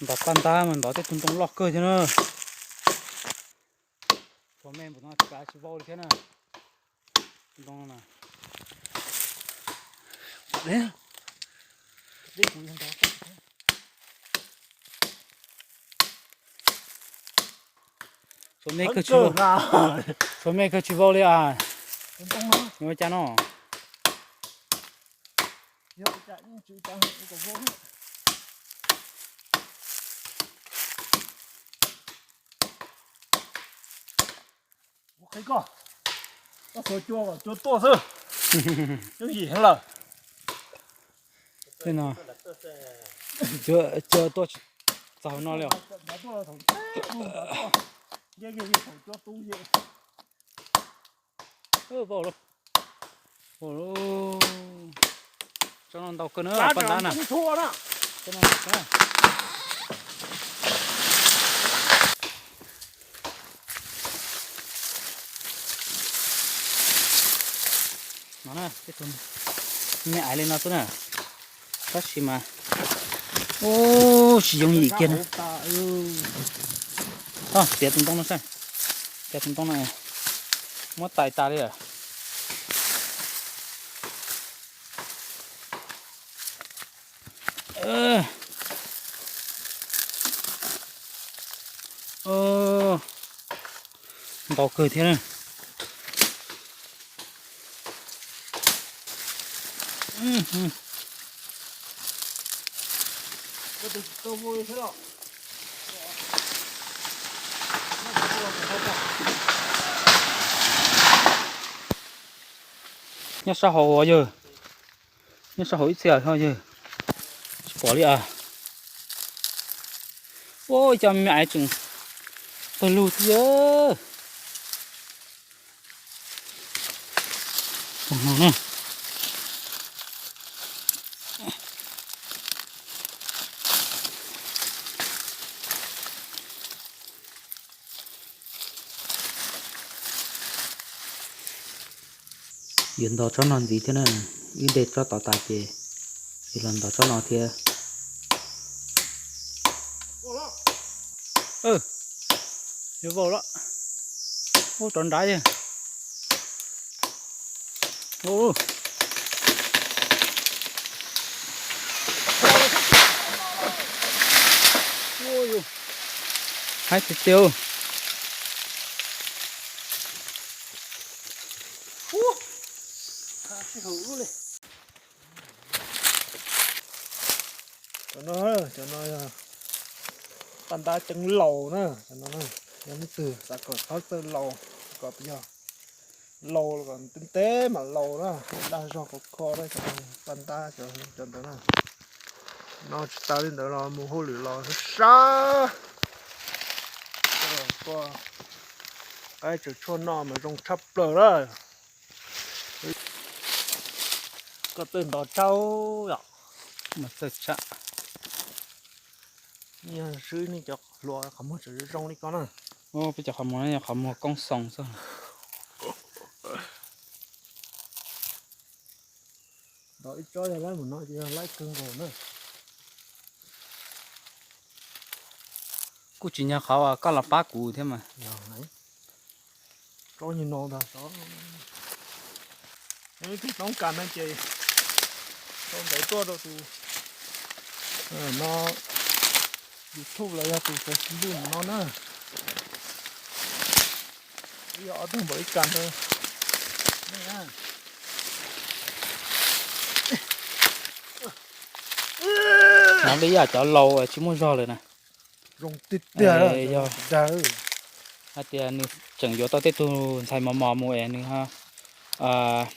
Ntov paj ntab mas ntov tej tug ntoo loj kawg thiab na. Tshuav me npaum no kav tsis vau li thiab na. Ntoo no na. Tshuav me kawg tsis vau, tshuav me kawg tsis vau li as. Yuav ua cas no? Ua qhib koj, koj xuas cua kom cua tuaj xwb. Yooj yim heev lawm. Tej no cua tuaj txog hauv no li os. Vau lawm. Tsob no ntau kawg na, paj ntab na. No na, tej tug me aiv li no xwb na. Tab sis mas, ub, tsis yooj yim kiag na. Txiav tus ntoo no saib, txiav tus ntoo no, muab tais tas li lawm. Ntau kawg thiab na. Nyob sab hauv yawg, nyob sab hauv ib txhia ho yawg, tsis pom li as. Ua cov me aiv tseem pawg lug thiab. Yuav ntov tsob no ntxiv thiab na, wb de tsob tod tas ces yuav los ntov tsob no thiab. Yuav vau lawm, ub, rov nrad. Haib tiag tiag. Cov no, cov no yog paj ntab ceeb laus na, cov no na. Yog leej twg xav kom txhob txawj laus, kom yog laus kom ntev ntev mam laus na, dag zog khov kho na, cov paj ntab cov ntawd na. No tsis tas li ntawd los mus hauj lwm los sab sab. Qaib tseem tshuaj noj mas zoo tshaj plaws na. Koj txawj ntov tsau yom? Mas txawj tsam. Yog swb nej cov hluas qhov muag tseem zoo li ko na. Peb cov qhov muag no yog qhov muag koob xoo xwb. Ntov ib tsob yog laib mus no ces yog laib kawg nkaus na. Kuj tsis nyog qhov uas koj los pab kuv thiab mas. Tsob nyuag no ntag, tsob, yog ib tug toob kas no ces tau ntawd tuaj rau tus no, YouTube los yog tus Facebook no na. Ib ob tug npaum ib kas ntawd. Nov li yam cov laus tsis muaj zog lawm na. Zoo tiag tiag. Yog hais tias nws tseem yuav tau tej tug ntxhais mos mos mus es nws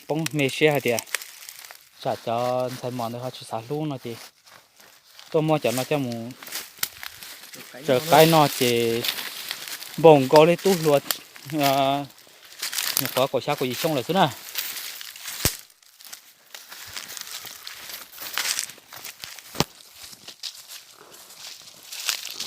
poob me siab hais tias tsam cov ntxhais mos ntawd ho tsis xav hlub no ces tuaj muab cov no coj mus tsaws qaib no ces npaum nkaus li tub hluas nyuam qhuav kaum xya kaum yim xyoo lawm xwb na.